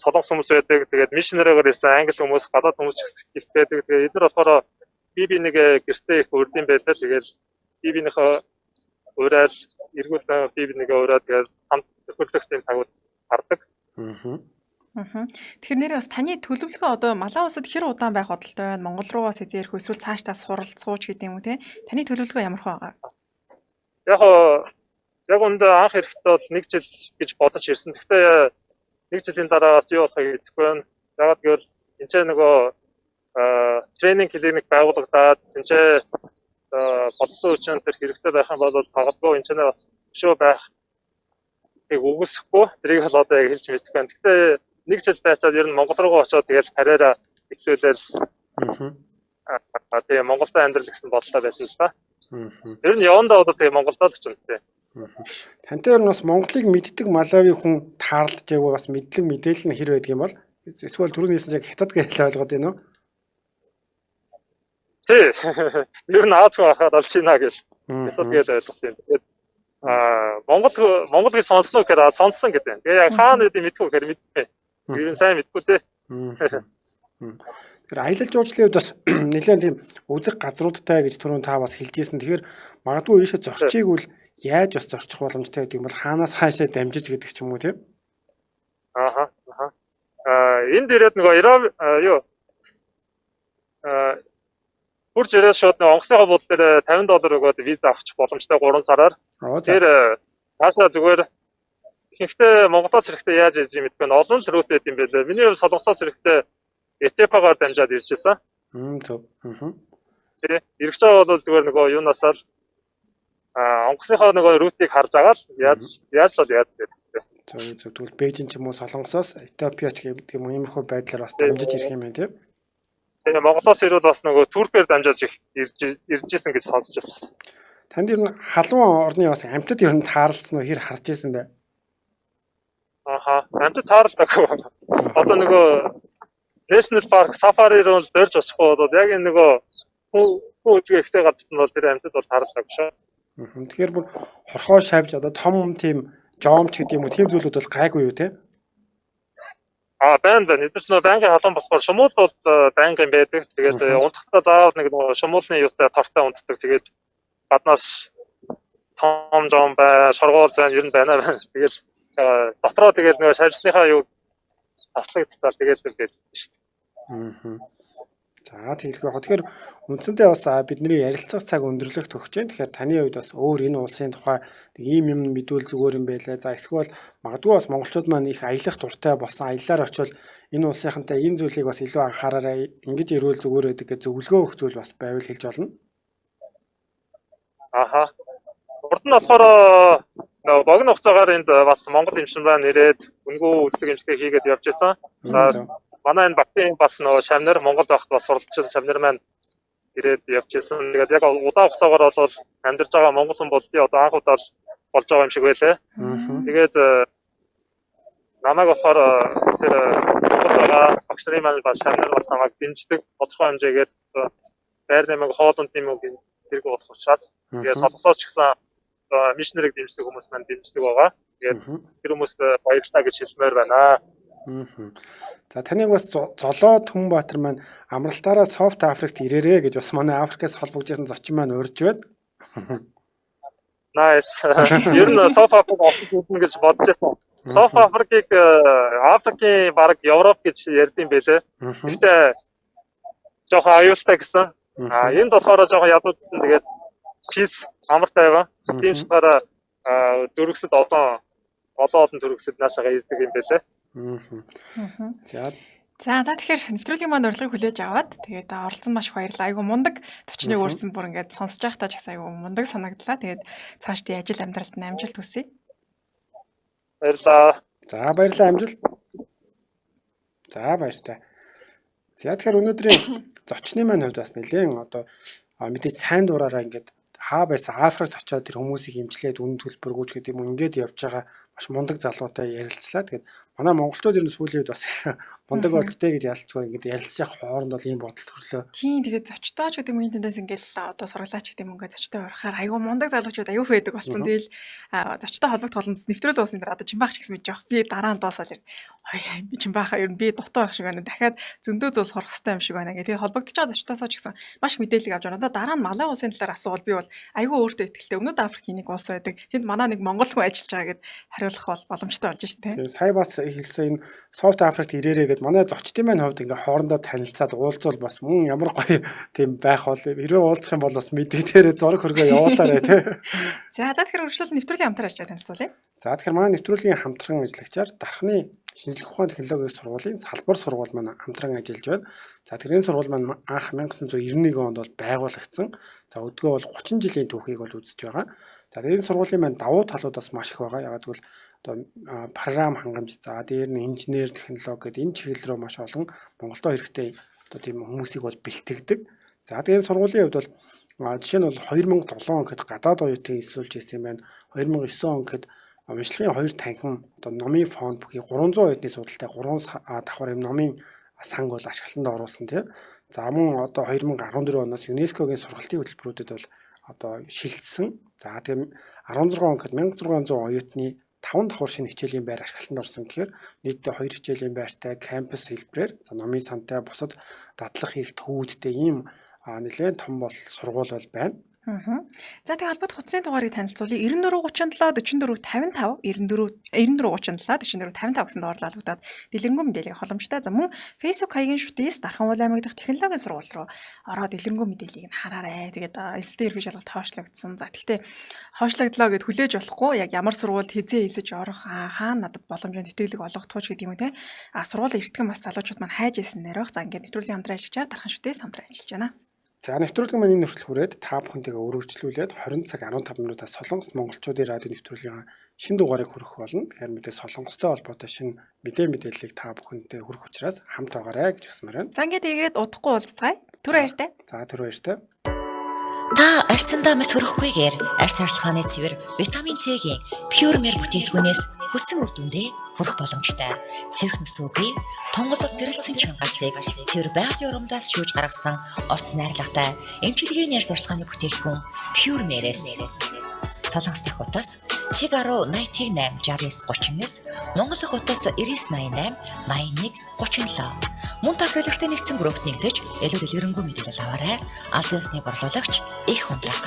солонгос хүмүүс байдаг. Тэгээд мишнэрээр ирсэн англи хүмүүс, гадаад хүмүүс ч их байдаг. Тэгээд эдгээр болохоор би бинийгээ гэртээ их урдын байлаа. Тэгээд би бинийхээ уриал эргүүл би бинийгээ уриал тэгээд хамт төхөрлөх тийм цагууд гардаг. Тэгэхээр нэрээ бас таны төлөвлөгөө одоо Малай улсад хэр удаан байх бодолтой байна? Монгол руугаа хэзээ ирэх вэ? Эсвэл цаашдаа суралцууч гэдэг юм уу те? Таны төлөвлөгөө ямар хөө байгаа? Яг яг үндэ анх ирэхдээ бол 1 жил гэж бодож ирсэн. Гэхдээ 1 жилийн дараа бас юу болохыг мэдэхгүй байна. Яагаад гэвэл энэ ч нөгөө тренинг клиник байгуулагдаад энэ ч боловсон хүчин төр хэрэгтэй байх юм бол магадгүй энэ ч бас өшөө байх ыг үгүйсэхгүй. Тэрийг бол одоо яг хэлж мэдэхгүй байна. Гэхдээ 1 жил байцаад ер нь Монгол руугаа очиод тэгэл карьераа эхлүүлээл тэгээ Монголд амьдрал гэсэн бодлоо байсан л та. Ер нь явандаа бол тэгээ Монголдо л очино тий. Тантай ер нь бас Монголыг мэддэг Малави хүн таарлаж байгаагүй бас мэдлэг мэдээлэл нь хэр байдаг юм бол эсвэл түрүүний хэлсэн яг хятад гэж ойлгоод байна уу? Тий. Ер нь Аз хүн ахаад алж ийна гэж хятад гэж ойлгосон юм. Тэгээд Монгол гэж сонсно гэхээр сонссон гэдэг. Тэгээ яг хаана гэдэг мэдгүй гэхээр мэдгүй. Ер нь сайн мэдгүй тий. Тэгэхээр аялал жуулчлалын хувьд бас нэлээд тийм үзэх газруудтай гэж түрүүн та бас хэлж ирсэн. Тэгэхээр магадгүй ийшээ зорчийг үл яаж бас зорчих боломжтой гэдэг юм бол хаанаас хаашаа дамжиж гэдэг ч юм уу тийм. Аха. Энд ирээд нөгөө юу хурж ирээд шууд нөгөө онгоцны буудал дээр $50 өгөөд виза авчих боломжтой 3 сараар. Тэр цаашаа зүгээр ихэнхдээ Монголоос ирэхдээ яаж ирж юм мэдгүй. Олон л рут байт юм байлээ. Миний хувьд Солонгосоос ирэхдээ Этиопигаар дамжаад ирж байсан. Зөв. Тэр ирж байгаа бол зүгээр нөгөө юунасаа л онгоцныхоо нөгөө рутыг харж агаад яаж л яаж гэдэг. Зөв. Тэгвэл Бээжин ч юм уу Солонгосоос Этиопиа ч гэдэг юм иймэрхүү байдлаар бас дамжиж ирэх юм байна тийм. Тэгээ Монголоос ирвэл бас нөгөө Туркээр дамжаад ирж исэн гэж сонсч байсан. Танд ер нь халуун орны бас амьтад ер нь таарлцсан уу, хэр харж исэн бэ? Аха, амьтад таарлаагүй. Одоо нөгөө National Park Safari руу л дөрж очихгүй бол яг энэ нөгөө хүн үзгээ ихтэй газарт нь бол тэр амьтад бол таарлаагүй шүү. Тэгэхээр бүр хорхоо шавж одоо том тийм жоомч гэдэг юм уу тийм зүйлүүд бол гайгүй юу те? Байна байна. Эдгээр ч нөгөө байнгын халуун болохоор шумуул бол байнгын байдаг. Тэгээд унтахдаа заавал нэг нөгөө шумуулны юутай тортой унтдаг. Тэгээд гаднаас том жоом бай, шоргоол зайн ер нь байна. Тэгээд дотроо тэгээд нөгөө шавжсныхаа юу таслагдтал тэгээд л байдаг шүү дээ. За тэгэлгүй яг. Тэгэхээр үндсэндээ бас бидний ярилцах цаг өндөрлөх төгсөж байна. Тэгэхээр таны хувьд бас өөр энэ улсын тухай нэг ийм юм мэдвэл зүгээр юм байлаа. За эсвэл магадгүй бас монголчууд маань их аялах дуртай болсон. Аяллаар очивол энэ улсынхантай энэ зүйлийг бас илүү анхаараарай. Ингэж ирвэл зүгээр байдаг гэж зөвлөгөө өгөх зүйл бас байвал хэлж болно. Аха. Урд нь болохоор богино хугацаагаар энд бас Монгол эмчин маань ирээд үнгүй үйлчлэг эмчилгээ хийгээд явж байсан. Манай энэ багтын бас нөгөө шавнар Монголд байхад бас суралцсан шавнар маань ирээд явж исэн. Тэгээд яг удаан хугацаагаар бол амьдарч байгаа монгол хүн бол би одоо анх удаа болж байгаа юм шиг байлаа. Тэгээд намайг болохоор тэр Монголд байгаа багш нарын маань бас шавнар бас намайг дэмждэг. Тодорхой хэмжээгээр байрны мөнгө, хоолундны мөнгө хэрэг болох учраас тэгээд Солонгосоос ч гэсэн мишнэрийг дэмждэг хүмүүс маань дэмждэг байгаа. Тэгээд тэр хүмүүст баярлалаа гэж хэлмээр байна. За таныг бас Золоо Түнбаатар маань амралтаараа Софт Африкт ирээрээ гэж бас манай Африкаас холбогдсон зочин маань урьж байна. Nice. Ер нь Софт Африк олох гэсэн гэж бодож байсан. Софт Африкийг Африкийн бараг Европ гэж ярьдсан байлээ. Гэхдээ жоохон аюултай гэсэн. Энд болохоор жоохон ядуудсан. Тэгээд peace амар тайван. Тийм ч утгаараа дөрвөсөд олон төрөсөд наашаага ирдэг юм байлээ. За За за, тэгэхээр нэвтрүүлгийн маань урилгыг хүлээж аваад тэгээд оролцсон маш их баярлалаа. Айгу мундаг зочныг урьсан, бүр ингээд сонсож байхдаа ч гэсэн айгу мундаг санагдлаа. Тэгээд цаашдын ажил амьдралд нь амжилт хүсье. Баярлалаа. За, баярлалаа, амжилт. За, баяртай. За, тэгэхээр өнөөдрийн зочны маань хувьд бас нэлээд одоо мэдээж сайн дураараа ингээд хаа байсан Африкт очиод тэр хүмүүсийг эмчлээд үнэн төлбөргүйч гэдэг юм, ингээд явж байгаа маш мундаг залуутай ярилцлаа. Тэгээд манай монголчууд ер нь сүүлийн үед бас мундаг болж тэ гэж ялцгүй ингээд ярилцах хооронд бол ийм бодол төрлөө. Тийм, тэгээд зочдоо ч гэдэг юм, энэ тэндээс ингээд одоо сургалаач гэдэг юм, ингээд зочдтой урахаар айгүй мундаг залуучууд аюу байдаг болсон. Тэгэл зочдтой холбогдох олон нэвтрүүл дуусны дараа одоо чимбаах ч гэсэн мэдэж явах. Би дараа нь дуусаад ирнэ. Ой, би чимбаахаа ер нь би дутуу байх шиг байна. Дахиад зөндөө зүйл сурах хэрэгтэй юм шиг байна гэх. Тэгээд холбогдож байгаа зочдоосоо ч гэсэн маш мэдээлэл авч байгаа. Одоо дараа нь Малай улсын талаар асуувал би бол айгүй өөртөө итгэлтэй. Өмнөд Африкийн нэг улс байдаг. Тэнд манай нэг монгол хүн ажиллаж байгаа гэд хариулах бол боломжтой болж шин, тэ. Тэгээ сая бас хэлсэн энэ South Африкт ирээрээ гэд манай зочдын маань хувьд ингээ хоорондоо танилцаад уулзвал бас мөн ямар гоё тийм байх бол, хэрвээ уулзах юм бол бас мэдээ дээр зураг хөргөө явуулаарай, тэ. За за, тэгэхээр үргэлжлүүл нэвтрүүлгийн хамтран ажиллаж танилцуулъя. За, тэгэхээр манай нэвтрүүлгийн хамтран ажиллагчаар Дархны шинжлэх ухааны технологийн сургуулийн салбар сургууль маань хамтран ажиллаж байна. За, тэгэхээр энэ сургууль маань анх 1991 онд бол байгуулагдсан. За, өдгөө бол 30 жилийн түүхийг бол үзэж байгаа. За, энэ сургуулийн маань давуу талууд бас маш их байгаа. Яагаад гэвэл одоо програм хангамж, за дээр нь инженер, технологи гэдэг энэ чиглэл рүү маш олон Монголдо хэрэгтэй одоо тийм хүмүүсийг бол бэлтгэдэг. За, тэгээ энэ сургуулийн хувьд бол жишээ нь бол 2007 он гэхэд гадаад оюутан элсүүлж ирсэн юм байна. 2009 он гэхэд уншлагын 2 танхим одоо номын фонд бүхий 300 оюутны судалтай 3 давхар юм номын санг бол ашиглалтанд оруулсан, тийм. За, мөн одоо 2014 оноос ЮНЕСКО-гийн сургалтын хөтөлбөрүүдэд бол одоо шилжсэн. За, тийм, 16 он гэхэд 1600 оюутны 5 давхар шинэ хичээлийн байр ашиглалтанд орсон гэхээр нийтдээ 2 хичээлийн байртай кампус хэлбэрээр, за номын сантай, бусад дадлах хийх төвүүдтэй ийм нэлээд том бол сургууль бол байна. За, тэгээ холбоот утасны дугаарыг танилцуулъя. 94 37 44 55, 94 94 37 44 55 гэсэн дугаарлал албагдаад дэлгэрэнгүй мэдээллийг авах боломжтой. За, мөн Facebook хаягийн шүтээс Дархан уул аймаг дахь технологийн сургууль руу ороод дэлгэрэнгүй мэдээллийг нь хараарай. Тэгээд элсэлтийн ерхий шалгалт хойшлогдсон. За, тэгтээ хойшлогдлоо гэд хүлээж болохгүй. Яг ямар сургуульд хэзээ элсэж орох, хаана надад боломжтой тэтгэлэг олгодох ч гэдэг юм уу, те. А сургуулийн эртгэн бас залуучууд маань хайж исэн нэр баг. За, ингээд нэвтрүүлгийн хамтран ажиллагчаар Дархан шүтээс хамтран ажиллаж байна. За, нэвтрүүлэг маань энэ хүртэл хүрээд та бүхэнтэйгээ өргөжлүүлээд 20 цаг 15 минутаас Солонгос монголчуудын радио нэвтрүүлгийн шинэ дугаарыг хүргэх болно. Тэгэхээр мэдээ Солонгостой холбоотой шинэ мэдээллийг та бүхэнтэй хүргэх учраас хамт байгаарай гэж хүсмээр байна. За, ингээд эргээд удахгүй уулзцгаая. Түр баяртай. За, түр баяртай. Та арьсандаа мэс хөрөхгүйгээр арьс арчилгааны цэвэр витамин С-ийн Pure Mer бүтээгдэхүүнээс хүссэн үр дүндээ хүрэх боломжтой. Сэвх нүсүүгүй, тунгалаг гэрэлтсэн чангалсыг цэвэр байгалийн урумдаас шүүж гаргасан орц найрлагатай эмчилгээний арьс арчилгааны бүтээгдэхүүн Pure Mer-ээс. Солонгос дахь утас Тэг 10 88 69 39, Монгол дахь утас 99 88 81 37. Мөн та хөтөлбөртэй нэгдсэн группт нэгдэж илүү дэлгэрэнгүй мэдээлэл аваарай. Аль биесны борлуулагч их хундраг.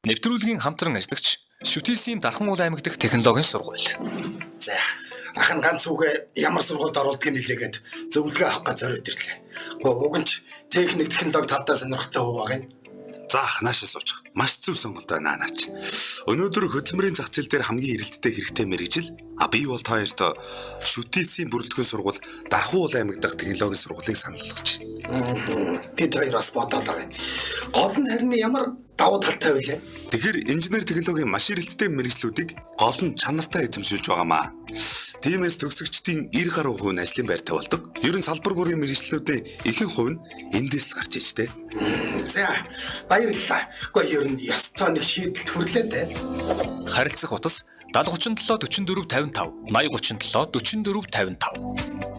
Нэвтрүүлгийн хамтран ажиллагч Шүтээсийн Дархан уул аймаг дахь технологийн сургууль. За, ах нь ганц хүүгээ ямар сургуульд оруулдгийг нэлээгээд зөвлөгөө авах гэж зориод ирлээ. Гэхдээ уг нь ч техник технологи талдаа сонирхолтой хүү байгаа юм. За, ах, наашаа суучих. Маш зөв сонголт байна наач. Өнөөдөр хөдөлмөрийн зах зээл дээр хамгийн эрэлттэй хэрэгтэй мэргэжил а би бол та хоёрт Шүтээсийн бүрэлдэхүүн сургууль Дархан уул аймаг дахь технологийн сургуулийг санал болгож байна. Бид хоёр бас бодоолаа. Гол нь харин ямар давуу талтай вэ? Тэгэхээр инженер технологийн маш эрэлттэй мэргэжлүүдийг гол нь чанартай эзэмшүүлж байгаамаа. Тиймээс төгсөгчдийн 90 гаруй хувь нь ажлын байртай болдог. Ер нь салбар бүрийн мэргэжлүүдийн ихэнх хувь нь эндээс л гарч иж тээ. За, баярлалаа. Гэхдээ ер нь ёстой нэг шийдэлд хүрлээ дээ. Харилцах утас 70 37 44 55, 80 37 44 55.